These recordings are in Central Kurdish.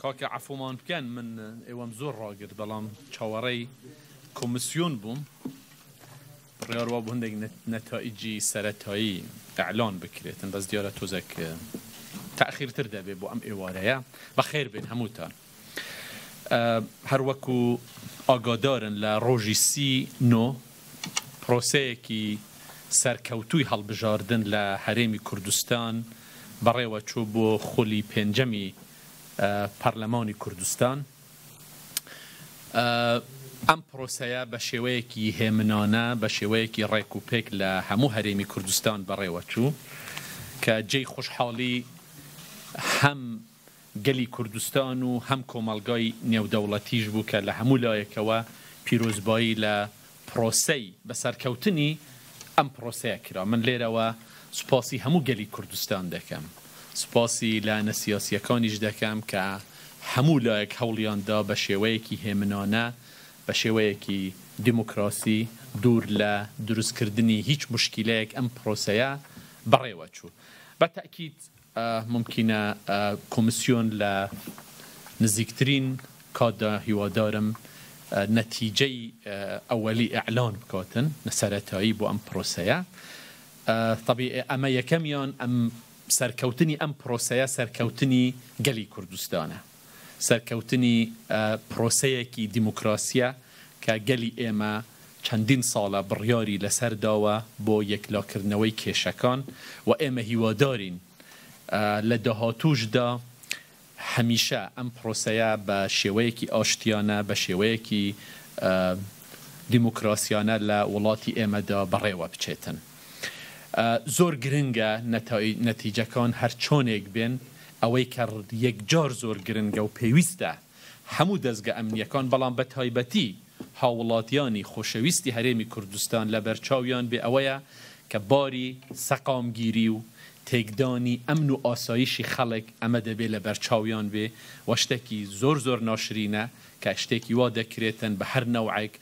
کاکە عەفومان بکەن من ئێوەم زۆر ڕاگرت بەڵام چاوەڕێی کۆمسیۆن بووم بڕیار وابوو هەندێک نەتائیجی سەرەتایی ئیعلان بکرێتن بەس دیارە تۆزێک تەئخیرتر دەبێ بۆ ئەم ئێوارەیە بەخێر بێن هەمووتان هەروەکو ئاگادارن لە ڕۆژی سی نۆ پرۆسەیەکی سەرکەوتووی هەڵبژاردن لە هەرێمی کوردستان بەڕێوەچوو بۆ خولی پێنجەمی پەرلەمانی کوردستان. ئەم پرۆسەیە بە شێوەیەکی هێمنانە، بە شێوەیەکی ڕێک و پێک لە هەموو هەرێمی کوردستان بەڕێوەچوو کە جێی خۆشحاڵی هەم گەلی کوردستان و هەم کۆمەڵگای نێودەوڵەتیش بوو کە لە هەموو لایەکەوە پیرۆزبایی لە پرۆسەی بە سەرکەوتنی ئەم پرۆسەیە کرا. من لێرەوە سوپاسی هەموو گەلی کوردستان دەکەم، سوپاسی لایەنە سیاسییەکانیش دەکەم کە هەموو لایەک هەوڵیان دا بە شێوەیەکی هێمنانە، بە شێوەیەکی دیموکراسی، دوور لە دروستکردنی هیچ موشکیلەیەک ئەم پرۆسەیە بەڕێوە چوو. بە تەئکید مومکینە کۆمسیۆن لە نزیکترین کاتدا هیوادارم نەتیجەی ئەوەلی ئیعلان بکاتن سەرەتایی بۆ ئەم پرۆسەیە. تەبیعی ئەمە یەکەمیان ئەم سەرکەوتنی ئەم پرۆسەیە سەرکەوتنی گەلی کوردستانە، سەرکەوتنی پرۆسەیەکی دیموکراسیە کە گەلی ئێمە چەندین ساڵە بڕیاری لەسەر داوە بۆ یەکلاکردنەوەی کێشەکان و ئێمە هیوادارین لە داهاتووشدا هەمیشە ئەم پرۆسەیە بە شێوەیەکی ئاشتیانە، بە شێوەیەکی دیموکراسیانە لە وڵاتی ئێمەدا بەڕێوە بچێتن. زۆر گرنگە نەتیجەکان هەر چۆنێک بێن، ئەوەی کە یەکجار زۆر گرنگە و پێویستە هەموو دەزگا ئەمنییەکان بەڵام بە تایبەتی هاووڵاتیانی خۆشەویستی هەرێمی کوردستان لەبەرچاویان بێ ئەوەیە کە باری سەقامگیری و تێکدانی ئەمن و ئاسایشی خەڵک ئەمە دەبێ لەبەرچاویان بێ و شتەکی زۆر زۆر ناشرینە کە شتێکی وا دەکرێتن بە هەر نەوعێک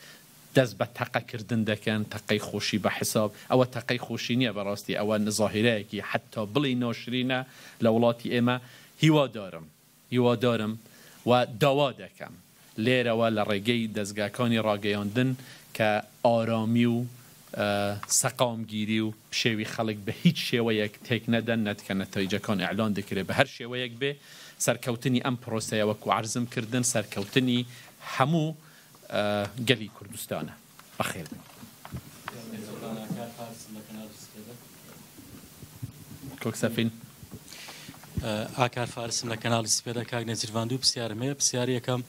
دەست بە تەقە کردن دەکەن تەقەی خۆشی بە حساب ئەوە تەقەی خۆشی نیە بەڕاستی ئەوە زاهیرەیەکی حەتا بڵێی ناشرینە لە وڵاتی ئێمە هیوادارم هیوادارم و داوا دەکەم لێرەوە لە ڕێگەی دەزگاکانی ڕاگەیاندن کە ئارامی و سەقامگیری و پشێوی خەڵک بە هیچ شێوەیەک تێک نەدەن نەتکە نەتایجەکان ئیعلان دکرێ بە هەر شێوەیەک بێ سەرکەوتنی ئەم پرۆسەیە وەکو عەرزم کردن سەرکەوتنی هەموو گەلی کوردستانە. بەخێر بێن. کاک سەفین. ئاکار فارسم لە کەناڵی سپێدە. کاک نێچیرڤان دوو پرسیارم هەیە. پرسیاری یەکەم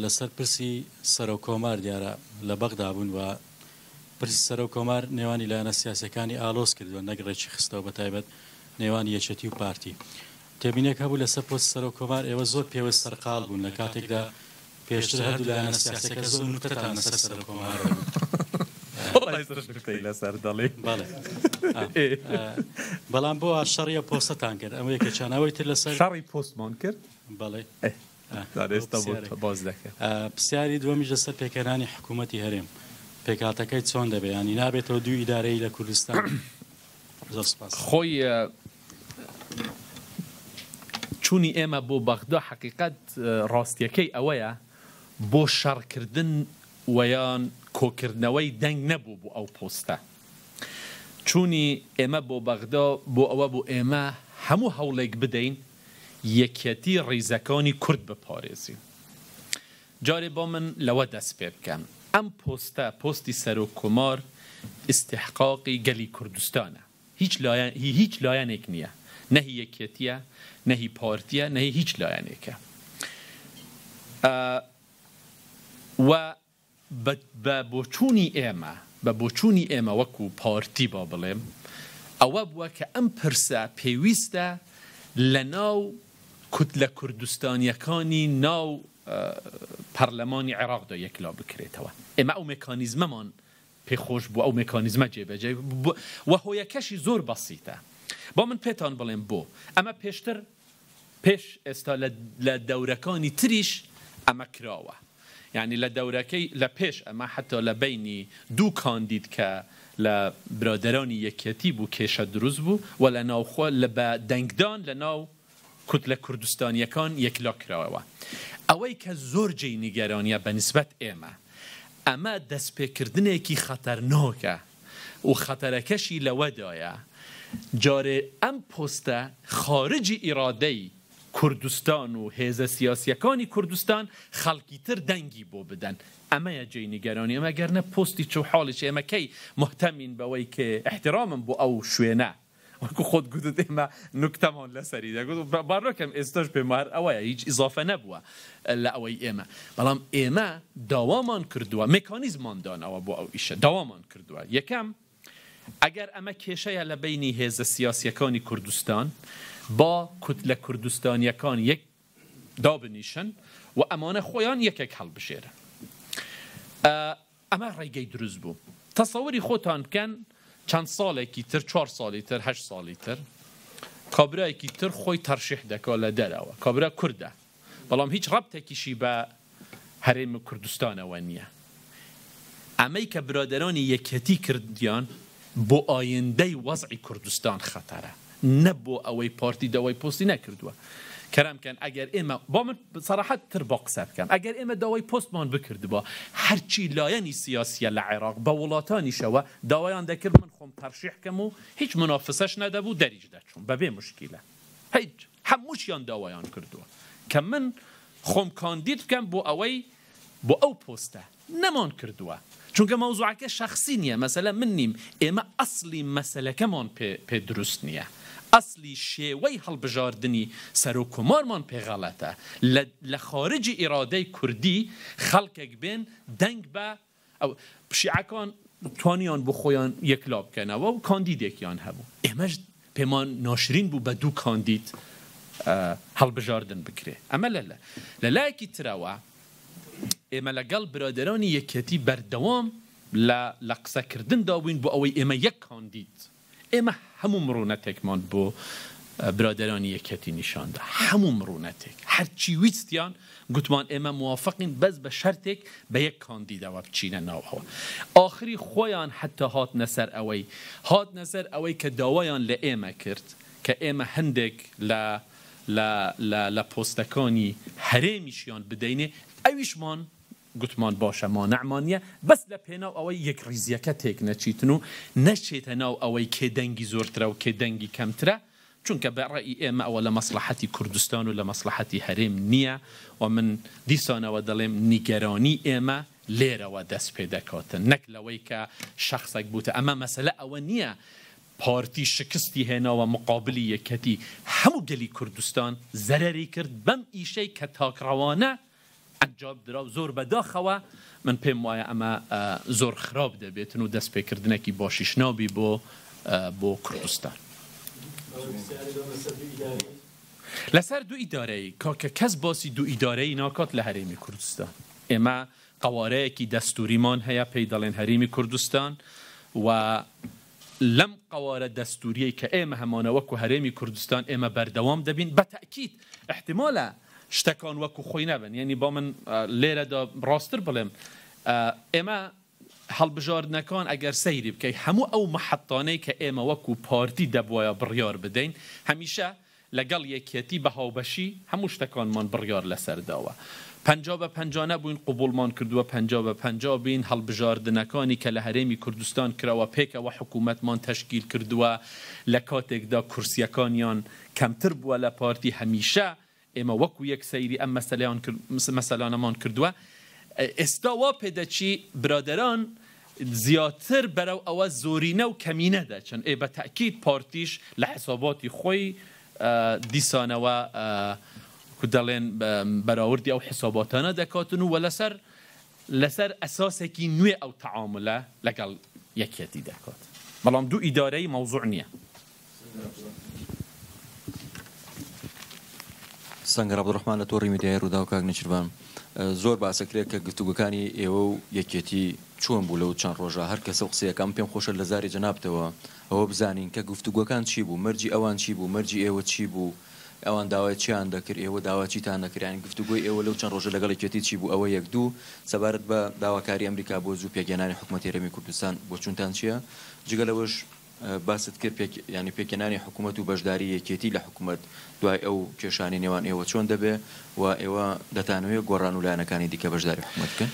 لەسەر پرسی سەرۆک کۆمار دیارە لە بەغدا بوون و پرسی سەرۆک کۆمار نێوانی لایەنە سیاسەکانی ئالۆز کردووە نەک ڕێکی خستەوە بە تایبەت نێوانی یەکێتی و پارتی. تێبینێک هەبوو لەسەر پۆست سەرۆک کۆمار ئێوە زۆر پێوە سەرقاڵ بوون لە کاتێکدا پێشتر هەردوو لایەنە سیاسیەکە زۆر نوکتەتان لەسەر سەرۆک کۆمار دەگوت. وەڵای زۆر نوکتەی لەسەر دەڵێی. بەڵێ بەڵام بۆ شەڕی ئەو پۆستەتان کرد ئەمە یەکێکیان ئەوەی تر لەسەر شەڕی پۆستمان کرد؟ بەڵێ. ئێستا بۆ باس دەکەم. پرسیاری دووەمیش لەسەر پێکهێنانی حکوومەتی هەرێم پێکهاتەکەی چۆن دەبێ یانی نابێتەوە دوو ئیدارەیی لە کوردستان؟ زۆر سپاس. خۆی چوونی ئێمە بۆ بەغدا حەقیقەت ڕاستیەکەی ئەوەیە بۆ شەڕکردن وەیان کۆکردنەوەی دەنگ نەبوو بۆ ئەو پۆستە. چوونی ئێمە بۆ بەغدا بۆ ئەوە بوو ئێمە هەموو هەوڵێک بدەین یەکیەتی ڕیزەکانی کورد بپارێزین. جارێ با من لەوە دەست پێ بکەم ئەم پۆستە پۆستی سەرۆک کۆمار ئیستیحقاقی گەلی کوردستانە. هیچ لایەن هی هیچ لایەنێک نییە، نە هی یەکێتییە، نە هی پارتییە، نە هی هیچ لایەنێکە. و بە بە بۆچوونی ئێمە، بە بۆچوونی ئێمە وەکو پارتی با بڵێم، ئەوە بووە کە ئەم پرسە پێویستە لە ناو کوتلە کوردستانییەکانی ناو پەرلەمانی عێراقدا یەکلا بکرێتەوە. ئێمە ئەو مێکانیزمەمان پێ خۆش بوو ئەو مێکانیزمە جێبەجێ و هۆیەکەشی زۆر بەسیتە. با من پێتان بڵێم بۆ. ئەمە پێشتر پێش ئێستا لە لە دەورەکانی تریش ئەمە کراوە. یانی لە دەورەکەی لە پێش ئەمە حەتا لە بەینی دوو کاندید کە لە برادەرانی یەکیەتی بوو کێشە دروست بوو و لە ناوخۆ لە بە دەنگدان لە ناو کوتلە کوردستانیەکان یەکلا کرایەوە. ئەوەی کە زۆر جێی نیگەرانیە بە نیسبەت ئێمە، ئەمە دەستپێکردنێکی خەتەرناکە و خەتەرەکەشی لەوەدایە جارێ ئەم پۆستە خارجی ئیرادەی کوردستان و هێزە سیاسیەکانی کوردستان خەڵکی تر دەنگی بۆ بدەن ئەمەیە جێی نیگەرانی ئێمە گەر نە پۆستی چ و حاڵی چ ئێمە کەی موهتەمین بەوەی کێ ئیحترامم بۆ ئەو شوێنە وەکو خۆت گوتت ئێمە نوکتەمان لەسەری دەگوت باوەڕکەم ئێستاش پێم هەر ئەوەیە هیچ ئیزافە نەبووە لە ئەوەی ئێمە بەڵام ئێمە داوامان کردووە مێکانیزممان داناوە بۆ ئەو ئیشە داوامان کردووە یەکەم ئەگەر ئەمە کێشەیە لە بەینی هێزە سیاسیەکانی کوردستان با کوتلە کوردستانیەکان یەک دابنیشن و ئەمانە خۆیان یەکێک هەڵبژێرن. ئەمە ڕێگەی دروست بوو. تەسەوری خۆتان بکەن چەند ساڵێکی تر، چوار ساڵی تر، هەشت ساڵی تر، کابرایەکی تر خۆی تەرشیح دەکا لە دەرەوە، کابرا کوردە، بەڵام هیچ ڕەبتێکیشی بە هەرێمی کوردستانەوە نییە. ئەمەی کە برادەرانی یەکێتی کردیان بۆ ئایندەی وەزعی کوردستان خەتەرە نە بۆ ئەوەی پارتی داوای پۆستی نەکردووە. کەرەم کەن ئەگەر ئێمە با من سەراحەت تر با قسە بکەم ئەگەر ئێمە داوای پۆستمان بکردبا هەرچی لایەنی سیاسیە لە عێراق بە وڵاتانیشەوە داوایان دەکرد من خۆم تەرشیح کەم و هیچ منافسەش نەدەبوو دەریش دەچووم بەبێ مشکیلە هیچ هەمووشیان داوایان کردووە کە من خۆم کاندید بکەم بۆ ئەوەی بۆ ئەو پۆستە نەمان کردووە چونکە مەوزوعەکە شەخسی نیە مەسەلە من نیم ئێمە ئەسڵی مەسەلەکەمان پێ پێ دروست نیە ئەسڵی شێوەی هەڵبژاردنی سەرۆک کۆمارمان پێ غەڵەتە لە لە خارجی ئیرادەی کوردی خەڵکێک بێن دەنگ بە ئەو شیعەکان توانیان بۆ خۆیان یەکلا بکەنەوە و کاندیدێکیان هەبوو ئێمەش پێمان ناشرین بوو بە دوو کاندید هەڵبژاردن بکرێ ئەمە لە لە لایەکی ترەوە ئێمە لەگەڵ برادەرانی یەکێتی بەردەوام لە لە قسەکردندا بووین بۆ ئەوەی ئێمە یەک کاندید ئێمە هەموو مڕونەتێکمان بۆ برادەرانی یەکێتی نیشاندا، هەموو مڕونەتێک، هەرچی ویستیان گوتمان ئێمە موافقین بەس بە شەرتێک بە یەک کاندیدەوە بچینە ناو ئەوە. ئاخری خۆیان حەتا هاتنە سەر ئەوەی، هاتنە سەر ئەوەی کە داوایان لە ئێمە کرد کە ئێمە هەندێک لە لە لە لە پۆستەکانی هەرێمیشیان بدەینێ، ئەویشمان گوتمان باشە مانعمان نیە بەس لە پێناو ئەوەی یەکڕیزیەکە تێک نەچیتن و نەچێتە ناو ئەوەی کێ دەنگی زۆرترە و کێ دەنگی کەمترە چونکە بە ڕەئی ئێمە ئەوە لە مەسڵەحەتی کوردستان و لە مەسڵەحەتی هەرێم نیە و من دیسانەوە دەڵێم نیگەرانی ئێمە لێرەوە دەست پێ دەکاتن نەک لەوەی کە شەخسەک بوتە ئەمە مەسەلە ئەوە نیە پارتی شکستی هێناوە مقابلی یەکەتی هەموو گەلی کوردستان زەرەری کرد بەم ئیشەی کە تاکڕەوانە ئەنجام درا و زۆر بەداخەوە من پێم وایە ئەمە زۆر خراپ دەبێتن و دەست پێکردنێکی باشیش نابی بۆ بۆ کوردستان. لەسەر دوو ئیدارەیی کاکە کەس باسی دوو ئیدارەیی ناکات لە هەرێمی کوردستان ئێمە قەوارەیەکی دەستوریمان هەیە پێی دەڵێن هەرێمی کوردستان و لەم قەوارە دەستوریەی کە ئێمە هەمانە وەکو هەرێمی کوردستان ئێمە بەردەوام دەبین بە تەئکید ئیحتیمالە شتەکان وەکو خۆی نەبن یانی با من لێرەدا ڕاستتر بڵێم ئێمە هەڵبژاردنەکان ئەگەر سەیری بکەی هەموو ئەو مەحەتانەی کە ئێمە وەکو پارتی دەبوایە بڕیار بدەین هەمیشە لەگەڵ یەکیەتی بە هاوبەشی هەموو شتەکانمان بڕیار لەسەر داوە. 50 بە 50 نەبووین قبوڵمان کردووە 50 بە 50 بین، هەڵبژاردنەکانی کە لە هەرێمی کوردستان کراوە پێکەوە حکوومەتمان تەشکیل کردووە لە کاتێکدا کورسیەکانیان کەمتر بووە لە پارتی هەمیشە ئێمە وەکو یەک سەیری ئەم مەسەلەیان مەسەلانەمان کردووە. ئێستا وا پێدەچی برادەران زیاتر بەرەو ئەوە زۆرینە و کەمینە دەچن. ئێ بە تەئکید پارتیش لە حساباتی خۆی دیسانەوە وەکو دەڵێن بەراوردی ئەو حساباتانە دەکاتن و لەسەر لەسەر ئەساسێکی نوێ ئەو تەعامولە لەگەڵ یەکیەتی دەکات. بەڵام دوو ئیدارەیی مەوزوع نییە. سەنگەر عەبدولڕەحمان لە تۆڕی میدیایی ڕووداو کاک نێچیرڤان زۆر باسەکرێت کە گفتوگۆکانی ئێوە و یەکێتی چۆن بوو لەو چەند ڕۆژە هەر کەسە و قسەیەکە من پێم خۆشە لە زاری جەنابتەوە ئەوە بزانین کە گفتوگۆکان چی بوو مەرجی ئەوان چی بوو مەرجی ئێوە چی بوو ئەوان داوای چیان دەکرد ئێوە داوای چیتان دەکرد یانی گفتوگۆی ئێوە لەو چەند ڕۆژە لەگەڵ یەکێتی چی بوو ئەوە یەک دوو سەبارەت بە داواکاری ئەمریکا بۆ زوو پێکهێنانی حکومەتی هەرێمی کوردستان بۆچوونتان چییە جگە لەوەش. باست کرد پێک یانی پێکهێنانی حکوومەت و بەشداری یەکێتی لە حکوومەت دوای ئەو کێشانەی نێوان ئێوە چۆن دەبێ و ئێوە دەتانەوێ گۆڕان و لایەنەکانی دیکە بەشداری حکوومەت بکەن؟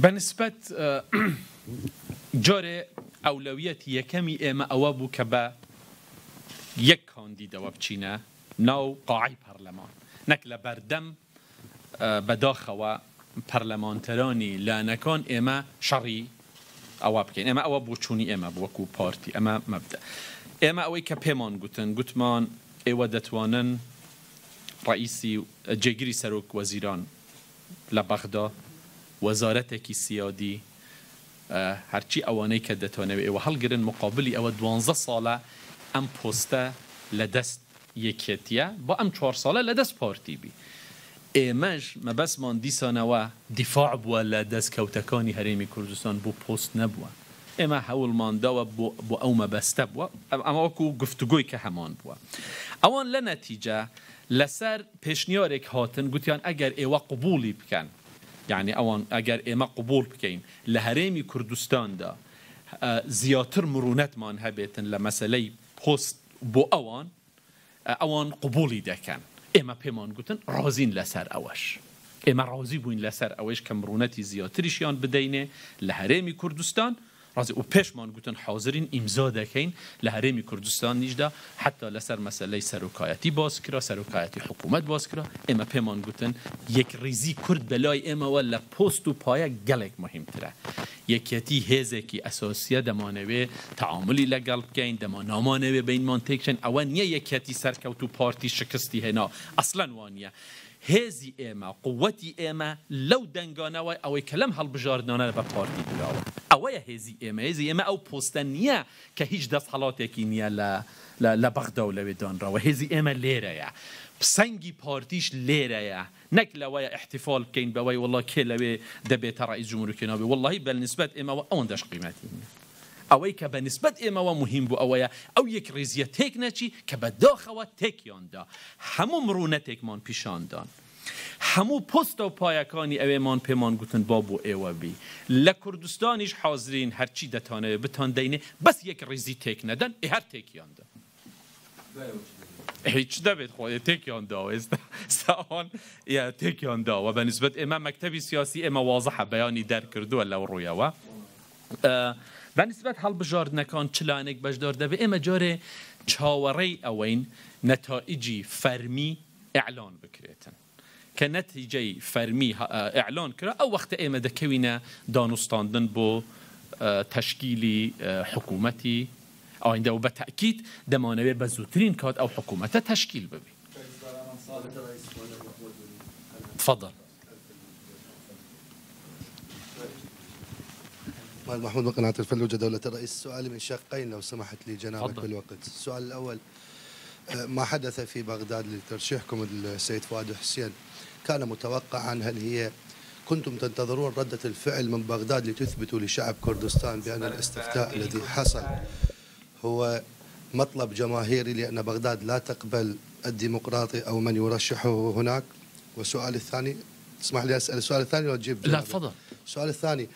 بە نیسبەت جارێ ئەولەویەتی یەکەمی ئێمە ئەوە بوو کە بە یەک کاندیدەوە بچینە ناو قاعەی پەرلەمان نەک لە بەردەم بەداخەوە پەرلەمانتەرانی لانەکان ئێمە شەڕی ئەوە بکەین ئێمە ئەوە بۆچوونی ئێمە بوو وەکو پارتی ئەمە مەبدە ئێمە ئەوەی کە پێمان گوتن گوتمان ئێوە دەتوانن ڕئیسی جێگری سەرۆک وەزیران لە بەغدا وەزارەتێکی سیادی هەرچی ئەوانەی کە دەتانەوێ ئێوە هەڵگرن مقابلی ئەوە دوانزە ساڵە ئەم پۆستە لە دەست یەکێتیە با ئەم چوار ساڵە لە دەست پارتی بی ئێمەش مەبەستمان دیسانەوە دیفاع بووە لە دەستکەوتەکانی هەرێمی کوردستان بۆ پۆست نەبووە ئێمە هەوڵمان داوە بۆ بۆ ئەو مەبەستە بووە ئەمە وەکو گفتوگۆی کە هەمان بووە ئەوان لە نەتیجە لەسەر پێشنیارێک هاتن گوتیان ئەگەر ئێوە قبوڵی بکەن یانی ئەوان ئەگەر ئێمە قبوڵ بکەین لە هەرێمی کوردستاندا زیاتر مرونەتمان هەبێتن لە مەسەلەی پۆست بۆ ئەوان، ئەوان قبوڵی دەکەن. ئێمە پێمان گوتن ڕازین لەسەر ئەوەش. ئێمە ڕازی بووین لەسەر ئەوەیش کە مرونەتی زیاتریشیان بدەینێ لە هەرێمی کوردستان، ڕازی و پێشمان گوتن حازرین ئیمزا دەکەین لە هەرێمی کوردستانیشدا حەتا لەسەر مەسەلەی سەرۆکایەتی باس کرا، سەرۆکایەتی حکوومەت باس کرا، ئێمە پێمان گوتن یەکڕیزی کورد بە لای ئێمەوە لە پۆست و پایە گەلێک موهیمترە. یەکیەتی هێزێکی ئەساسیە دەمانەوێ تەعامولی لەگەڵ بکەین، دەما نامانەوێ بەینمان تێکچن، ئەوە نیە یەکیەتی سەرکەوت و پارتی شکستی هێنا، ئەسڵەن وانیە. هێزی ئێمە، قوەتی ئێمە لەو دەنگانەوە ئەوەی کە لەم هەڵبژاردنانە بە پارتی دراوە. ئەوەیە هێزی ئێمە، هێزی ئێمە ئەو پۆستە نیە کە هیچ دەسهەڵاتێکی نیە لە لە بەغدا و لەوێ دانراوە، هێزی ئێمە لێرەیە، سەنگی پارتیش لێرەیە، نەک لەوەیە ئیحتیفال بکەین بەوەی وەڵا کێ لەوێ دەبێتە ڕەئیس جمهور و کێ نابێ، وەڵاهی بە نیسبەت ئێمەوە ئەوەندەش قیمەتی نیە. ئەوەی کە بە نیسبەت ئێمەوە موهیم بوو ئەوەیە ئەو یەکڕیزییە تێک نەچی کە بە داخەوە تێکیان دا. هەموو مڕوونەتێکمان پیشان دان. هەموو پۆستە و پایەکانی ئەوێمان پێمان گوتن با بۆ ئێوە بی. لە کوردستانیش حازرین هەرچی دەتانەوێ بتاندەینێ بەس یەکڕیزی تێک نەدەن، ئێ هەر تێکیان دا. هیچ دەبێت خۆ تێکیان داوە ئێستا ئەوان تێکیان داوە بە نسبەت ئێمە مەکتەبی سیاسی ئێمە وازحە بەیانی دەرکردووە لەو ڕوویەوە. بە نسبەت هەڵبژاردنەکان چ لایەنێک بەشدار دەبێت ئێمە جارێ چاوەڕێی ئەوەین نەتائیجی فەرمی ئیعلان بکرێتن کە نەتیجەی فەرمی ئیعلان کرا ئەو وەختە ئێمە دەکەوینە دانوستاندن بۆ تەشکیلی حکوومەتی ئایندە و بە تەئکید دەمانەوێت بە زووترین کات ئەو حکوومەتە تەشکیل ببی. تفضل. مال محمود من قناة الفلوجة دولة الرئيس سؤالي من شقين لو سمحت لي جنابك بالوقت السؤال الأول ما حدث في بغداد لترشيحكم السيد فؤاد حسين كان متوقعا هل هي كنتم تنتظرون ردة الفعل من بغداد لتثبتوا لشعب كردستان بأن الاستفتاء الذي حصل هو مطلب جماهيري لأن بغداد لا تقبل الديمقراطي أو من يرشحه هناك والسؤال الثاني تسمح لي أسأل السؤال الثاني ولا تجيب لا تفضل السؤال الثاني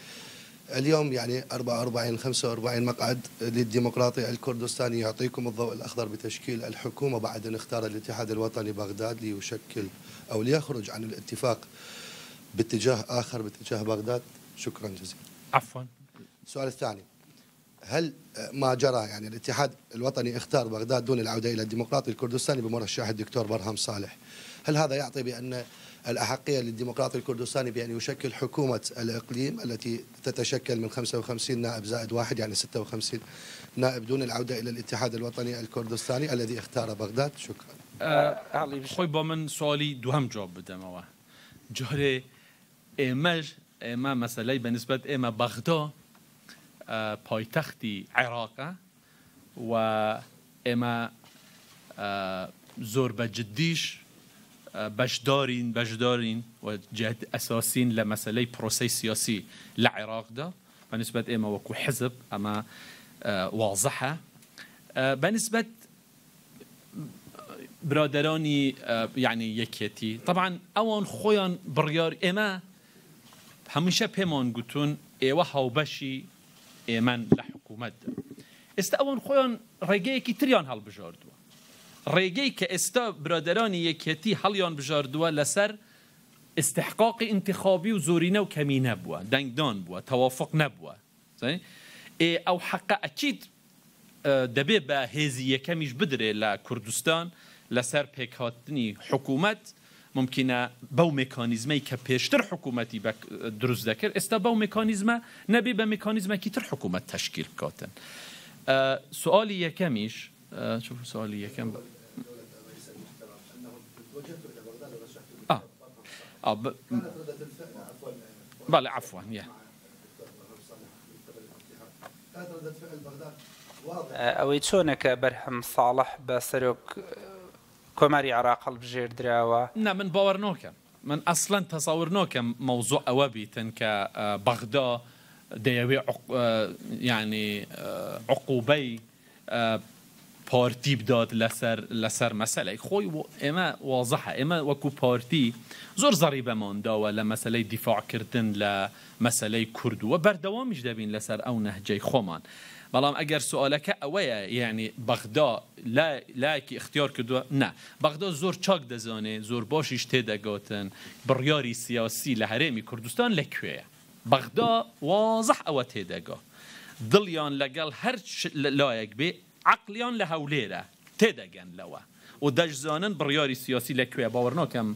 اليوم يعني 44 45 مقعد للديمقراطي الكردستاني يعطيكم الضوء الأخضر بتشكيل الحكومة بعد أن اختار الاتحاد الوطني بغداد ليشكل أو ليخرج عن الاتفاق باتجاه آخر باتجاه بغداد شكرا جزيلا عفوا السؤال الثاني هل ما جرى يعني الاتحاد الوطني اختار بغداد دون العودة إلى الديمقراطي الكردستاني بمرشح الدكتور برهام صالح هل هذا يعطي بأن الأحقية للديمقراطي الكردستاني بأن يشكل حكومة الإقليم التي تتشكل من 55 نائب زائد واحد يعني 56 نائب دون العودة إلى الاتحاد الوطني الكردستاني الذي اختار بغداد شكرا خۆی با من سوالی دووهەم جواب بدەمەوە جارێ ئێمەش ئێمە مەسەلەی بە نسبەت ئێمە بەغدا پایتەختی عێراقە و ئێمە زۆر بە جدیش بەشدارین بەشدارین و جهت ئەساسین لە مەسەلەی پرۆسەی سیاسی لە عێراقدا بە نسبەت ئێمە وەکو حزب ئەمە وازحە بە نسبەت برادەرانی یعنی یەکێتی طبعا ئەوان خۆیان بڕیار ئێمە هەمیشە پێمان گوتون ئێوە هاوبەشی ئێمەن لە حکوومەتدا. ئێستا ئەوان خۆیان ڕێگەیەکی تریان هەڵبژاردووە. ڕێگەی کە ئێستا برادەرانی یەکیەتی هەڵیان بژاردووە لەسەر ئیستحقاقی ئینتخابی و زۆرینە و کەمینە بووە، دەنگدان بووە، تەوافوق نەبووە. ئێ ئەو حەقە ئەکید دەبێ بە هێزی یەکەمیش بدرێ لە کوردستان لەسەر پێکهاتنی حکوومەت، مومکینە بەو مێکانیزمەی کە پێشتر حکوومەتی بە دروست دەکرد ئێستا بەو مێکانیزمە نەبێ بە مێکانیزمەکی تر حکوومەت تەشکیل بکاتن. سوالی یەکەمیش چ بوو سوالی یەکەم؟ بەڵێ عەفوەن یە. ئەوەی چۆنە کە بەرهەم ساڵح بە سەرۆک کۆماری عێراق هەڵبژێردراوە؟ نا من باوەر ناکەم من ئەسلەن تەسەور ناکەم مەوزوع ئەوە بیتن کە بەغدا دەیەوێ یانی عقوبەی پارتی بدات لەسەر لەسەر مەسەلەی خۆی ئێمە وازحە ئێمە وەکو پارتی زۆر زەڕیبەمان داوە لە مەسەلەی دیفاع کردن لە مەسەلەی کورد و بەردەوامیش دەبین لەسەر ئەو نەهجەی خۆمان بەڵام ئەگەر سوالەکە ئەوەیە یەعنی بەغدا لایەکی ئیختیار کردووە نا بەغدا زۆر چاک دەزانێ زۆر باشیش تێدەگاتن بڕیاری سیاسی لە هەرێمی کوردستان لە کوێیە. بەغدا وازح ئەوە تێدەگا دڵیان لەگەڵ هەر لایەک بێ عەقڵیان لە هەولێرە تێدەگەن لەوە و دەشزانن بڕیاری سیاسی لە کوێیە باوەڕناکەم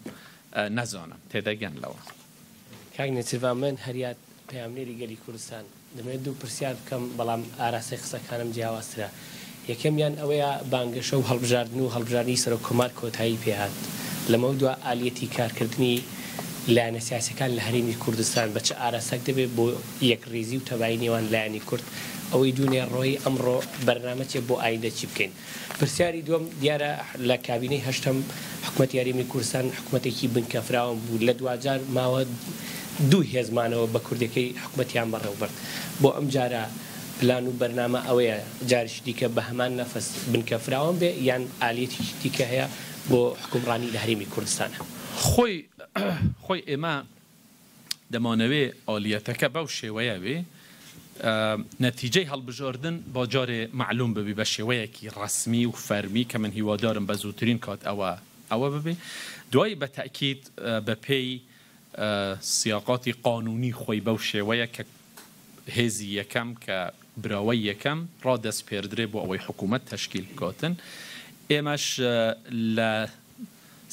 نەزانن تێدەگەن لەوە. کاک نێچیرڤان من هەریاد پەیامنێری گەلی کوردستان دەمەوێت دوو پرسیار بکەم بەڵام ئاراستەی قسەکانم جیاوازترە یەکەمیان ئەوەیە بانگەشە و هەڵبژاردن و هەڵبژاردنی سەرۆک کۆمار کۆتایی پێهات، لەمەودوا ئالیەتی کارکردنی لایەنە سیاسیەکان لە هەرێمی کوردستان بە چ ئاراستەک دەبێت بۆ یەکڕیزی و تەبایی نێوان لایەنی کورد، ئەوەی دوونێ ڕۆی ئەمڕۆ بەرنامە چیە بۆ ئایندە چی بکەین؟ پرسیاری دووەم، دیارە لە کابینەی هەشتەم حکومەتی هەرێمی کوردستان حکومەتێکی بنکە فراوان بوو، لە دواجار ماوە دوو هێز مانەوە بە کوردیەکەی حکومەتیان بەڕێوەبرد، بۆ ئەمجارە پلان و بەرنامە ئەوەیە جارێکی دیکە بە هەمان نەفس بنکە فراوان بێ یان ئالیەتێکی دیکە هەیە بۆ حوکمڕانی لە هەرێمی کوردستان؟ خۆی خۆی ئێمە دەمانەوێ ئالیەتەکە بەو شێوەیە بێ نەتیجەی هەڵبژاردن با جارێ مەعلوم ببی بە شێوەیەکی ڕەسمی و فەرمی کە من هیوادارم بە زووترین کات ئەوە ئەوە ببێ دوایی بە تەئکید بە پێی سیاقاتی قانونی خۆی بەو شێوەیە کە هێزی یەکەم کە براوەی یەکەم ڕادەسپێردرێ بۆ ئەوەی حکوومەت تەشکیل بکاتن، ئێمەش لە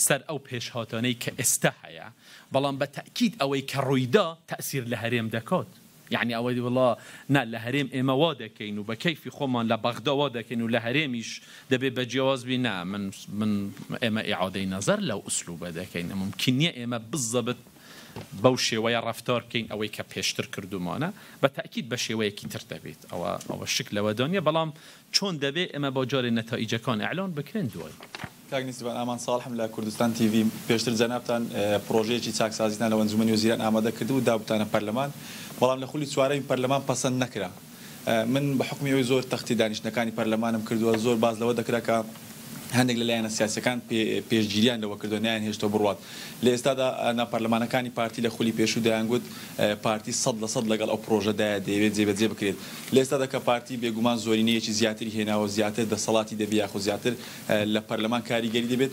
سەر ئەو پێشهاتانەی کە ئێستا هەیە، بەڵام بە تەئکید ئەوەی کە ڕوویدا تەئسیر لە هەرێم دەکات، یەعنی ئەوەی وەڵا نا لە هەرێم ئێمە وا دەکەین و بە کەیفی خۆمان لە بەغدا وا دەکەین و لە هەرێمیش دەبێ بە جیاواز بی، نا من من ئێمە ئیعادەی نەزەر لەو ئوسلوبە دەکەین، مومکین نییە ئێمە بزەبت بەو شێوەیە ڕەفتار بکەین ئەوەی کە پێشتر کردوومانە بە تەئکید بە شێوەیەکی تر دەبێت ئەوە ئەوە شک لەوەدا نیە بەڵام چۆن دەبێت ئێمە با جارێ نەتائیجەکان ئیعلان بکرێن دوای. کاک نێچیرڤان ئامان ساڵحم لە کوردستان تیڤی، پێشتر جەنابتان پڕۆژەیەکی چاکسازیتان لە ئەنجومەنی وەزیران ئامادە کردبوو دابووتانە پەرلەمان، بەڵام لە خولی چوارەمی پەرلەمان پەسەند نەکرا. من بە حوکمی ئەوەی زۆر تەختی دانیشتنەکانی پەرلەمانم کردووە، زۆر باس لەوە دەکرا کە هەندێک لە لایەنە سیاسیەکان پێشگیریان لەوە کردووە نەیانهێشتووە بڕوات. لە ئێستادا ناپەرلەمانەکانی پارتی لە خولی پێشوو دەیانگوت پارتی 100% لەگەڵ ئەو پڕۆژەدایە دەیەوێت جێبەجێ بکرێت. لە ئێستادا کە پارتی بێگومان زۆرینەیەکی زیاتری هێناوە زیاتر دەسەڵاتی دەبێت یاخود زیاتر لە پەرلەمان کاریگەری دەبێت،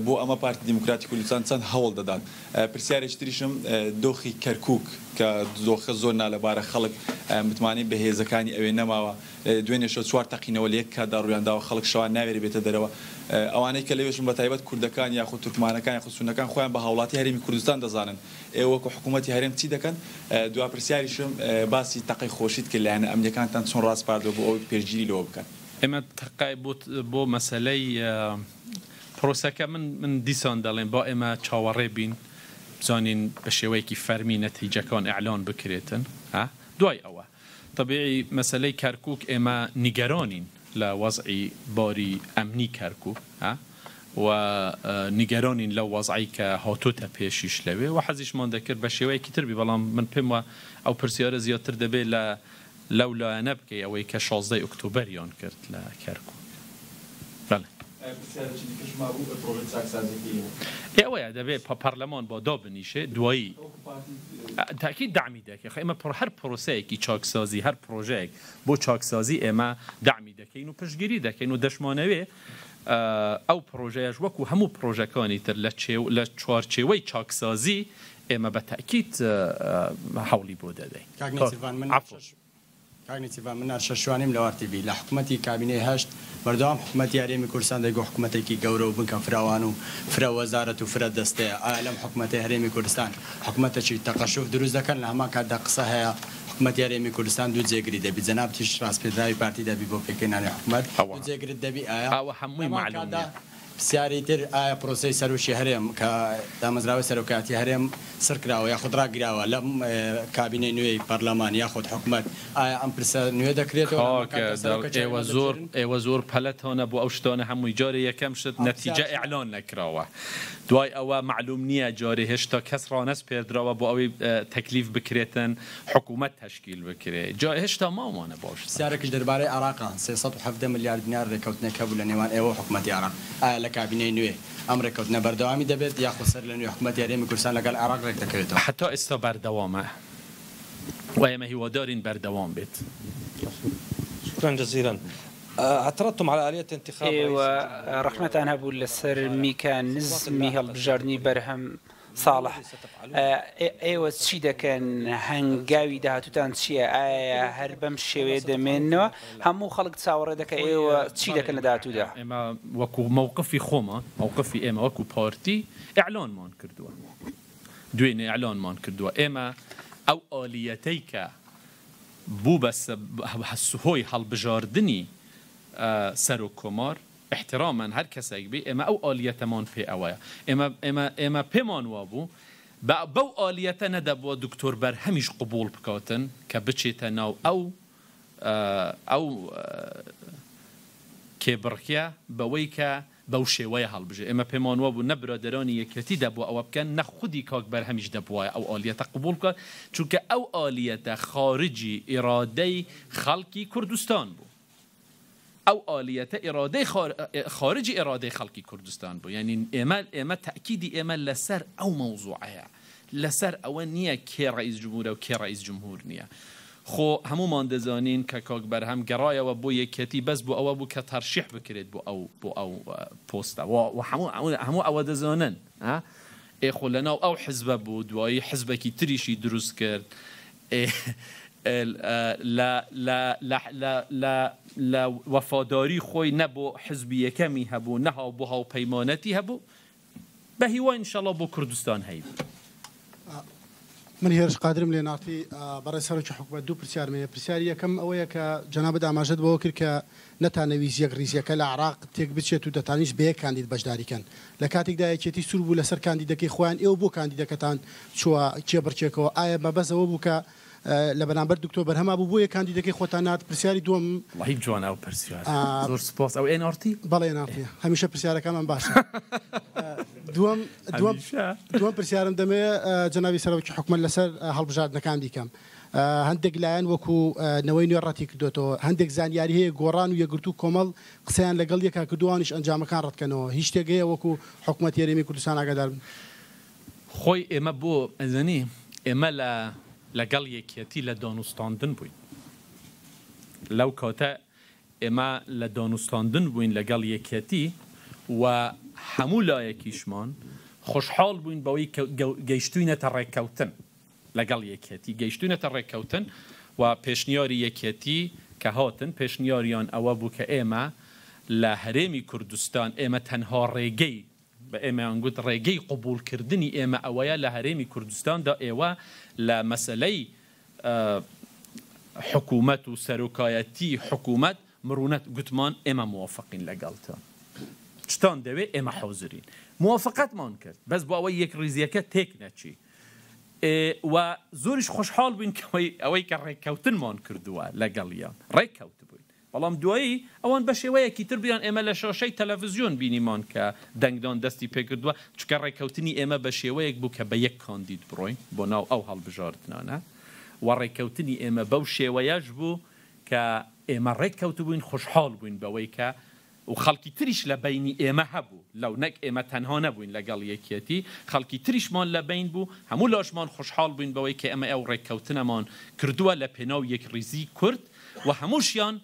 بۆ ئەمە پارتی دیموکراتی کوردستان چەند هەوڵ دەدات؟ پرسیارێکی تریشم دۆخی کەرکوک کە دۆخە زۆر نالەبارە خەڵک متمانەی بە هێزەکانی ئەوێ نەماوە دوێنێ شەو چوار تەقینەوە لە یەک کاتدا ڕوویانداوە خەڵک شەوان ناوێرێ بێتە دەرەوە ئەوانەی کە لەوێشن بە تایبەت کوردەکان یاخود تورکمانەکان یاخود سوننەکان خۆیان بە هاوڵاتی هەرێمی کوردستان دەزانن ئێوە وەکو حکوومەتی هەرێم چی دەکەن دوا پرسیاریشم باسی تەقەی خۆشیت کرد لایەنە ئەمنیەکانتان چۆن ڕاسپاردووە بۆ ئەوەی پێشگیری لەوە بکەن؟ ئێمە تەقەی بۆ مەسەلەی پرۆسەکە من من دیسان دەڵێم با ئێمە چاوەڕێ بین بزانین بە شێوەیەکی فەرمی نەتیجەکان ئیعلان بکرێتن ها دوای ئەوە تەبیعی مەسەلەی کەرکوک ئێمە نیگەرانین لە وەزعی باری ئەمنی کەرکوک ها و نیگەرانین لەو وەزعەی کە هاتۆتە پێشیش لەوێ و حەزیشمان دەکرد بە شێوەیەکی تر بی بەڵام من پێم وا ئەو پرسیارە زیاتر دەبێ لە لەو لایەنە بکەی ئەوەی کە شازدەی ئۆکتۆبەریان کرد لە کەرکوک. بەڵێ. پرسیارێکی دیکەش مابوو پرۆژەی چاکسازیەکەی ئێوە. ئێ ئەوەیە دەبێ پەرلەمان با دابنیشێ دوایی تاکید دەعمی دەکەین خۆ ئێمە هەر پرۆسەیەکی چاکسازی هەر پرۆژەیەک بۆ چاکسازی ئێمە دەعمی دەکەین و پشتگیری دەکەین و دەشمانەوێ ئەو پرۆژەیەش وەکو هەموو پرۆژەکانی تر لە چوارچێوەی چاکسازی ئێمە بە تاکید هەوڵی بۆ دەدەین. کاک نێچیرڤان من کاک نێچیرڤان من نارشە شوانیم لە وار تیڤی لە حکومەتی کابینەی هەشت بەردەوام حکومەتی هەرێمی کوردستان دەیگۆ حکومەتێکی گەورە و بنکە فراوان و فرە وەزارەت و فرە دەستەیە ئایا لەم حکومەتەی هەرێمی کوردستان حکومەتەکی تەقەشوف دروست دەکەن لە هەمان کاتدا قسە هەیە حکومەتی هەرێمی کوردستان دوو جێگری دەبی جەنابتیش ڕاسپێردراوی پارتی دەبی بۆ پێکهێنانی حکومەت ئەوە دوو جێگرت دەبی ئایا ئەوە هەمووی لەهەمان مەعلوم کاتدا نیە. پرسیاری تر، ئایا پرۆسەی سەرۆکی هەرێم کە دامەزراوەی سەرۆکایەتی هەرێم سڕکراوە یاخود ڕاگیراوە لەم کابینەی نوێی پەرلەمان یاخود حکومەت ئایا ئەم پرسە نوێ دەکرێتەوە لە هەمان کاکە کاتدا دڵ سەرۆکەکی ئێوە هەرێم زۆر هەڵدەبژێرن؟ ئێوە زۆر پەلەتانە بۆ ئەو شتانە هەمووی جارێ یەکەم شت ئەو نەتیجە پرسیارە ئیعلان نەکراوە دوای ئەوە مەعلوم نیە جارێ هێشتا کەس ڕانەسپێردراوە بۆ ئەوەی تەکلیف بکرێتن حکومەت تەشکیل بکرێ جا هێشتا ماومانە بۆ ئەو شتانە. پرسیارێکیش دەربارەی عێراقە، 317 ملیار دینار رێککەوتنێک هەبوو لە نێوان ئێوە و حکومەتی عێراق، ئایا لە کابینەی نوێ ئەم رێککەوتنە بەردەوامی دەبێت یاخود سەر لە نوێ حکومەتی هەرێمی کوردستان لەگەڵ عێراق رێکدەکەوێتەوە؟ هەتا ئێستا بەردەوامە و ئێمە هیوادارین بەردەوام بێت. شكرا جزيلا. اعترضتم على آلية انتخاب رئيس ئێوە الجمهورية ڕەخنەتان هەبوو لەسەر صالح في الخطوات میکانزمی اللاحقة هەڵبژاردنی ستقومون بەرهەم ما ساڵح الذي ستفعلون ئێوە چی دەکەن هەنگاوی داهاتوتان چییە ئایا هەر بەم شێوەیە دەمێننەوە هەموو خەڵک چاوەڕێ دەکە ئێوە چی دەکەن لە داهاتوودا؟ ئێمە وەکو مەوقفی خۆمان مەوقفی ئێمە وەکو پارتی ئیعلانمان کردووە دوێنێ ئیعلانمان کردووە ئێمە ئەو ئالیەتەی کە بوو بە هۆی هەڵبژاردنی سەرۆک کۆمار ئیحترامەن هەر کەسێک بی ئێمە ئەو ئالیەتەمان پێ ئەوەیە ئێمە ئێمە ئێمە پێمان وابوو بە بەو ئالیەتە نەدەبووە دکتۆر بەرهەمیش قبوڵ بکاتن کە بچێتە ناو ئەو ئەو کێبڕکێ بەوەی کە بەو شێوەیە هەڵبژێ ئێمە پێمان وابوو نە برادەرانی یەکێتی دەبوو ئەوە بکەن نە خودی کاک بەرهەمیش دەبوایە ئەو ئالیەتە قبوڵ بکات چونکە ئەو ئالیەتە خارجی ئیرادەی خەڵکی کوردستان بوو. ئەو ئالیەتە ئیرادەی خارجی ئیرادەی خەڵکی کوردستان بوو یانی ئێمە ئێمە تەئکیدی ئێمە لەسەر ئەو مەوزوعەیە لەسەر ئەوە نییە کێ ڕەئیس جمهورە و کێ ڕەئیس جمهور نییە خۆ هەموومان دەزانین کە کاک بەرهەم گەڕایەوە بۆ یەکێتی بەس بۆ ئەوە بوو کە تەرشیح بکرێت بۆ ئەو بۆ ئەو پۆستە و هەموو هەموو ئەوە دەزانن ئێ خۆ لەناو ئەو حزبە بوو دوایی حزبێکی تریشی دروست کرد لە وەفاداری خۆی نە بۆ حزبی یەکەمی هەبوو نە بۆ هاوپەیمانەتی هەبوو بە هیوای ان شاءاللە بۆ کوردستان هەیبوو. من هێرش قادرم لە ناڕتی. بەڕێز سەرۆکی حکومەت دوو پرسیارم هەیە، پرسیاری یەکەم ئەوەیە کە جەنابت ئاماژەت بەوە کرد کە نەتانەویست یەکڕیزییەکە لە عێراق تێکبچێت و دەتانویست بە یەک کاندید بەشداری کەن، لە کاتێکدا یەکێتی سوور بوو لەسەر کاندیدەکەی خۆیان، ئێوە بۆ کاندیدەکەتان چووە کێبڕکێکەوە؟ ئایا مەبەست ئەوە بوو کە لە بەرامبەر دکتۆر بەرهەما بوو بۆیە کاندیدەکەی خۆتان نارد؟ پرسیاری دووەم. وەڵاهی جوانە ئەو پرسیارە. زۆر سوپاس. ئەو ئێن ئاڕ تی؟ بەڵێ ئێن ئاڕ تی. هەمیشە پرسیارەکانمان باشە. دووەم دووەم هەمیشە. دووەم پرسیارم دەمەوێ جەنابی سەرۆکی حکومەت لەسەر هەڵبژاردنەکان بیکەم. هەندێک لایەن وەکو نەوەی نوێ ڕەتی کردۆتەوە، هەندێک زانیاری هەیە گۆڕان و یەکگرتوو کۆمەڵ قسەیان لەگەڵ یەکا کردووە ئەوانیش ئەنجامەکان ڕەتکەنەوە، هیچ شتێک هەیە وەکو حکومەتی هەرێمی کوردستان ئاگادار بن؟ خۆی ئێمە بۆ ئەزانی ئێمە لە لەگەڵ یەکیەتی لە دانوستاندن بووین لەو کاتە ئێمە لە دانوستاندن بووین لەگەڵ یەکیەتی و هەموو لایەکیشمان خۆشحاڵ بووین بەوەی کە گەیشتوینەتە ڕێککەوتن لەگەڵ یەکێتی گەیشتوینەتە ڕێککەوتن و پێشنیاری یەکێتی کە هاتن پێشنیاریان ئەوە بوو کە ئێمە لە هەرێمی کوردستان ئێمە تەنها ڕێگەی بە ئێمەیان گوت ڕێگەی قبوڵکردنی ئێمە ئەوەیە لە هەرێمی کوردستاندا ئێوە لە مەسەلەی حکوومەت و سەرۆکایەتی حکوومەت مرونەت گوتمان ئێمە موافقین لەگەڵتان چتان دەوێ ئێمە حازرین موافقەتمان کرد بەس بۆ ئەوەی یەکڕیزییەکە تێک نەچی و زۆریش خۆشحاڵ بووین کە ئەوەی کە ڕێککەوتنمان کردووە لەگەڵیان ڕێککەوتبووین بەڵام دوایی ئەوان بە شێوەیەکی تر بیان ئێمە لە شاشەی تەلەڤزیۆن بینیمان کە دەنگدان دەستی پێکردووە چونکە ڕێککەوتنی ئێمە بە شێوەیەک بوو کە بە یەک کاندید بڕۆین بۆ ناو ئەو هەڵبژاردنانە و ڕێککەوتنی ئێمە بەو شێوەیەش بوو کە ئێمە ڕێککەوتبووین خۆشحاڵ بووین بەوەی کە. و خەڵکی تریش لە بەینی ئێمە هەبوو لەو نەک ئێمە تەنها نەبووین لەگەڵ یەکیەتی خەڵکی تریشمان لە بەین بوو هەموو لاشمان خۆشحاڵ بووین بەوەی کە ئێمە ئەو ڕێککەوتنەمان کردووە لە پێناو یەکڕیزی کورد و هەمووشیان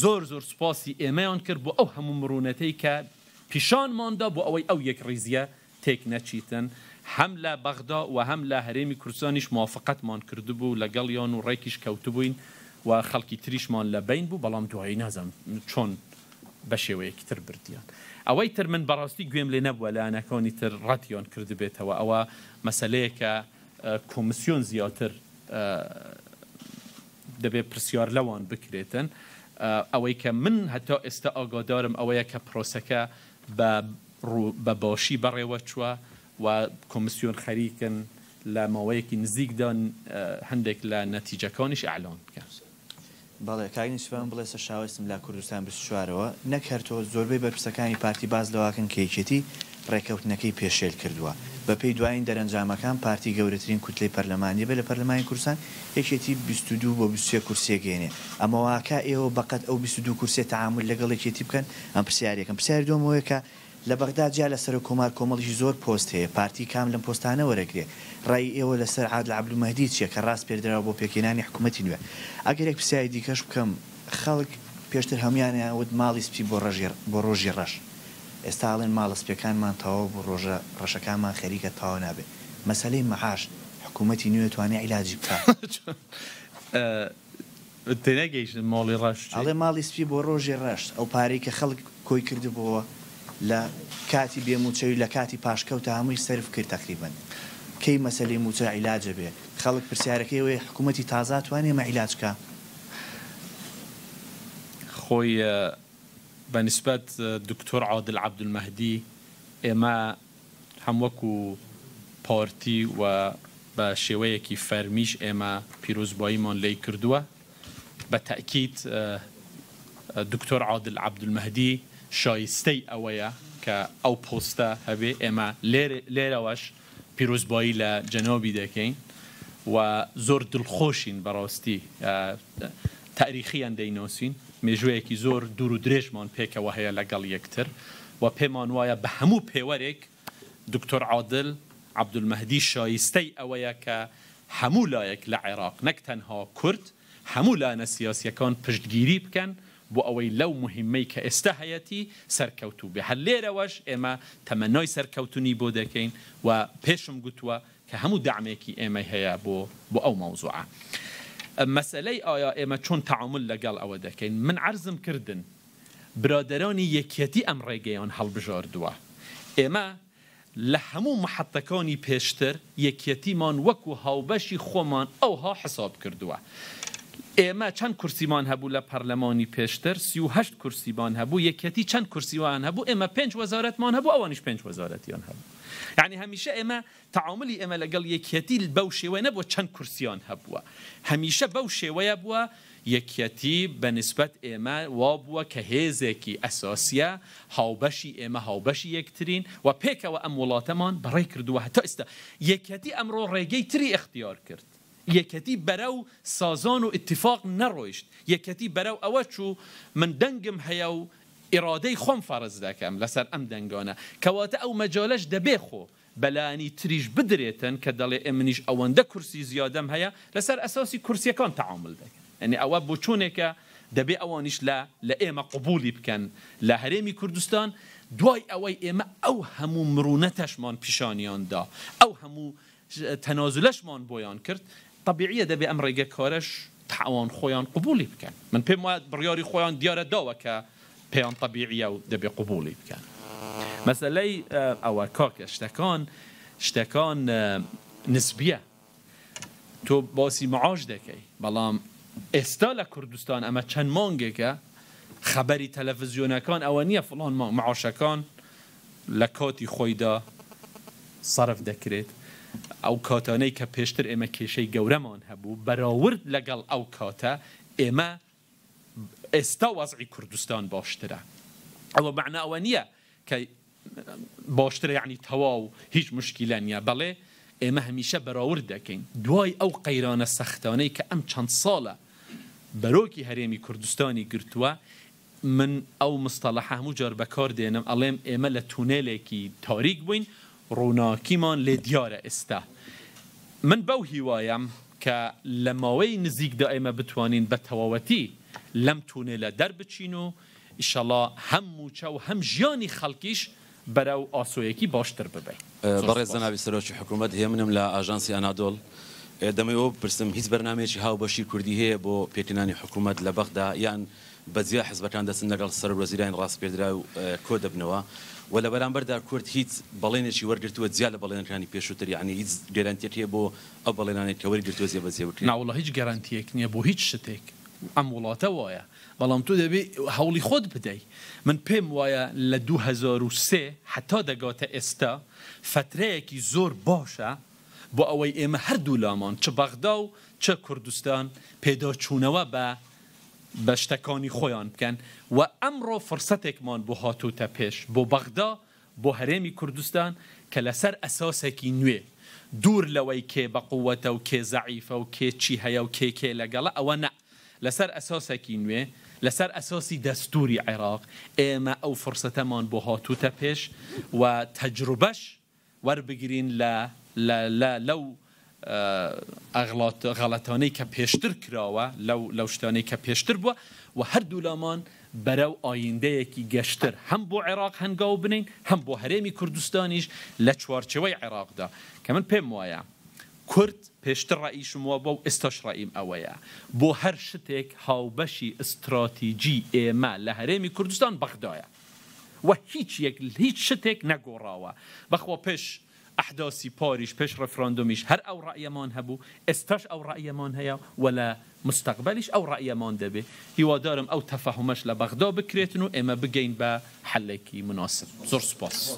زۆر زۆر سوپاسی ئێمەیان کرد بۆ ئەو هەموو مرونەتەی کە پیشانمان دا بۆ ئەوەی ئەو یەکڕیزیە تێک نەچیتن هەم لە بەغدا و هەم لە هەرێمی کوردستانیش موافقەتمان کردبوو لەگەڵیان و ڕێکیش کەوتبووین و خەڵکی تریشمان لە بەین بوو بەڵام دوایی نازانم چۆن بە شێوەیەکی تر بردیان ئەوەی تر من بەڕاستی گوێم لێ نەبووە لایەنەکانی تر ڕەتیان کردبێتەوە ئەوە مەسەلەیەکە کۆمسیۆن زیاتر دەبێ پرسیار لەوان بکرێتن. ئەوەی کە من هەتا ئێستا ئاگادارم ئەوەیە کە پرۆسەکە بە بە باشی بەڕێوە چووە و کۆمیسیۆن خەریکن لە ماوەیەکی نزیکدا هەندێک لە نەتیجەکانیش ئیعلان بکەن. بەڵێ کاک نێچیرڤان بڵێسە شاوەیسم لە کوردستان 24 ەوە، نەک هەر تۆ، زۆربەی بەرپرسەکانی پارتی باس لەوەکەن کە یەکێتی ڕێکەوتنەکەی پێشێل کردووە. بەپێی دوایین دەرەنجامەکان پارتی گەورەترین کوتلەی پەرلەمانیە بێ لە پەرلەمانی کوردستان، یەکێتی 22 بۆ 23 کورسیە گەیەنێ. ئەمە واکا ئێوە بەقەد ئەو 22 کورسیە تەعامول لەگەڵ یەکێتی بکەن؟ ئەم پرسیاری یەکەم. پرسیاری دووەم ئەوەیە کە لە بەغدا جیا لە سەرۆک کۆمار کۆمەڵیکی زۆر پۆست هەیە، پارتی کام لەم پۆستانە وەرەگرێ؟ ڕای ئێوە لەسەر عادل عەبدولمەهدی چیە کە ڕاسپێردراوە بۆ پێکهێنانی حکومەتی نوێ؟ ئەگەر یەک پرسیاری دیکەش بکەم، خەڵک پێشتر هەموویان ئەیان وت ماڵی سپی بۆ ڕەژی بۆ ڕۆژی ڕەش، ئێستا ئەڵێن ماڵە سپیەکانمان تەواو بوو ڕۆژە ڕەشەکانمان خەریکە تەواو نابێ. مەسەلەی مەعاش حکومەتی نوێ توانی عیلاجی بکا؟ تێنەگەیشتم ماڵی ڕەش چی؟ ئەڵێ ماڵی سپی بۆ ڕۆژی ڕەش، ئەو پارەی کە خەڵک کۆی کردبۆوە لە کاتی بێ موچەی و لە کاتی پاشکەوتا هەمووی سەرف کرد تەقریبەن. کەی مەسەلەی موچە عیلاج ئەبێ؟ خەڵک پرسیارەکەی ئەوەیە حکومەتی تازە ئەتوانێ ئەمە عیلاج کا؟ خۆی بە نیسبەت دکتۆر عادل عەبدولمەهدی ئێمە هەم وەکو پارتی و بە شێوەیەکی فەرمیش ئێمە پیرۆزباییمان لێی کردووە. بە تەئکید دکتۆر عادل عەبدولمەهدی شایستەی ئەوەیە کە ئەو پۆستە هەبێ. ئێمە لێرەوەش پیرۆزبایی لە جەنابی دەکەین و زۆر دڵخۆشین بەڕاستی تاریخیان دەیناسین، مێژوویەکی زۆر دوور و درێژمان پێکەوە هەیە لەگەڵ یەکتر و پێمان وایە بە هەموو پێوەرێک دکتۆر عادل عەبدولمەهدی شایستەی ئەوەیە کە هەموو لایەک لە عێراق نەک تەنها کورد هەموو لایەنە سیاسیەکان پشتگیری بکەن بۆ ئەوەی لەو موهیمەی کە ئێستا هەیەتی سەرکەوتوو بێ. هەر لێرەوەش ئێمە تەمەنای سەرکەوتنی بۆ دەکەین و پێشم گوتووە کە هەموو دەعمێکی ئێمەی هەیە بۆ بۆ ئەو مەوزوعە. مەسەلەی ئایا ئێمە چۆن تەعامول لەگەڵ ئەوە دەکەین؟ من عەرزم کردن برادەرانی یەکیەتی ئەم ڕێگەیان هەڵبژاردووە. ئێمە لە هەموو محەتەکانی پێشتر یەکیەتیمان وەکو هاوبەشی خۆمان ئەوها حساب کردووە. ئێمە چەند کورسیمان هەبوو لە پەرلەمانی پێشتر؟ 38 کورسیمان هەبوو، یەکیەتی چەند کورسیوان هەبوو؟ ئێمە پێنج وەزارەتمان هەبوو، ئەوانیش پێنج وەزارەتیان هەبوو. یەعنی هەمیشە ئێمە تەعامولی ئێمە لەگەڵ یەکیەتی بەو شێوەیە نەبووە چەند کورسیان هەبووە، هەمیشە بەو شێوەیە بووە یەکیەتی بە نیسبەت ئێمە وا بووە کە هێزێکی ئەساسیە، هاوبەشی ئێمە هاوبەشی یەکترین و پێکەوە ئەم وڵاتەمان بەڕێ کردووە هەتا ئیستا. یەکیەتی ئەمڕۆ ڕێگەی تری ئیختیار کرد. یەکیەتی بەرەو سازان و ئیتیفاق نەڕۆیشت. یەکیەتی بەرەو ئەوە چوو من دەنگم هەیە و ئیرادەی خۆم فەرز دەکەم لەسەر ئەم دەنگانە. کەواتە ئەو مەجالەش دەبێ خۆ بەلانی تریش بدرێتن کە دەڵێ ئێ منیش ئەوەندە کورسی زیادەم هەیە لەسەر ئەساسی کورسیەکان تەعامول دەکەن یانی ئەوە بۆچونێکە دەبێ ئەوانیش لە لە ئێمە قبولی بکەن لە هەرێمی کوردستان دوای ئەوەی ئێمە ئەو هەموو مرونەتەشمان پیشانیان دا ئەو هەموو تەنازولەشمان بۆیان کرد تەبیعیە دەبێ ئەم ڕێگە کارەش ئەوان خۆیان قبوڵی بکەن من پێم وایە بڕیاری خۆیان دیارە داوە کە پێیان تەبیعیە و دەبێ قبوڵی بکەن مەسەلەی ئەوە کاکە شتەکان شتەکان نسبیە تۆ باسی معاش دەکەی بەڵام ئێستا لە کوردستان ئەمە چەند مانگێکە خەبەری تەلەفزیۆنەکان ئەوە نییە فڵان مانگ معاشەکان لە کاتی خۆیدا سەرف دەکرێت، ئەو کاتانەی کە پێشتر ئێمە کێشەی گەورەمان هەبوو بەراورد لەگەڵ ئەو کاتە ئێمە ئێستا وەزعی کوردستان باشترە، ئەوە مەعنا ئەوە نییە کە باشترە یەعنی تەواو هیچ موشکیلە نییە، بەڵێ ئێمە هەمیشە بەراورد دەکەین دوای ئەو قەیرانە سەختانەی کە ئەم چەند ساڵە بەرۆکی هەرێمی کوردستانی گرتووە. من ئەو مستەڵەحە هەموو جار بەکار دێنم ئەڵێم ئێمە لە تونێلێکی تاریک بووین ڕووناکیمان لێ دیارە ئێستا. من بەو هیوایەم کە لە ماوەی نزیکدا ئێمە بتوانین بە تەواوەتی لەم تونێلە دەربچین و ئیشەڵا هەم مووچە و هەم ژیانی خەڵکیش بەرەو ئاسۆیەکی باشتر ببەین. زۆر بەڕێز سوپاس. جەنابی سەرۆکی حکوومەت هێمنم لە ئاژانسی ئەنادۆڵ دەمەوێ ئەوە بپرسم هیچ بەرنامەیەکی هاوبەشی کوردی هەیە بۆ پێکهێنانی حکوومەت لە بەغدا یان بە جیا حزبەکان دەچن لەگەڵ سەرۆک وەزیرانی ڕاسپێردراو کۆ دەبنەوە و لە بەرامبەردا کورد هیچ بەڵێنێکی وەرگرتووە جیا لە بەڵێنەکانی پێشووتر یانی هیچ گەرەنتیەک هەیە بۆ ئەو بەڵێنانەی کە وەریگرتووە جێبەجێ بکرێت؟ ناوەڵا هیچ گەرەنتیەک نیە بۆ هیچ شتێک ئەم وڵاتە وایە بەڵام تۆ دەبێ هەوڵی خۆت بدەی من پێم وایە لە 2003 هەتا دەگاتە ئێستا فەترەیەکی زۆر باشە بۆ ئەوەی ئێمە هەردوولامان چ بەغدا و چ کوردستان پێداچوونەوە بە بە شتەکانی خۆیان بکەن و ئەمڕۆ فرسەتێکمان بۆ هاتۆتە پێش بۆ بەغدا بۆ هەرێمی کوردستان کە لەسەر ئەساسێکی نوێ دوور لەوەی کێ بە قوەتە و کێ زەعیفە و کێ چی هەیە و کێ کێ لەگەڵە ئەوە نا لەسەر ئەساسێکی نوێ لەسەر ئەساسی دەستوری عێراق ئێمە ئەو فرسەتەمان بۆ هاتووتە پێش و تەجروبەش وەربگرین لە لە لە لەو ئەغڵات غەڵەتانەی کە پێشتر کراوە لەو لەو شتانەی کە پێشتر بووە و هەردوولامان بەرەو ئایندەیەکی گەشتر هەم بۆ عێراق هەنگاو بنێین هەم بۆ هەرێمی کوردستانیش لە چوارچێوەی عێراقدا کە من پێم وایە کورد پێشتر ڕەئیشم وابووە و ئێستاش ڕەئیم ئەوەیە بۆ هەر شتێک هاوبەشی ئیستراتیجی ئێمە لە هەرێمی کوردستان بەغدایە. و هیچ یەک هیچ شتێک نەگۆڕاوە بەخوا پێش ئەحداسی پاریش پێش ڕێفراندۆمیش هەر ئەو ڕەئیەمان هەبوو ئێستاش ئەو ڕەئیەمان هەیە و لە مستەقبەلیش ئەو ڕەئیەمان دەبێ هیوادارم ئەو تەفەهومەش لە بەغدا بکرێتن و ئێمە بگەین بە حەلێکی موناسب زۆر سوپاس.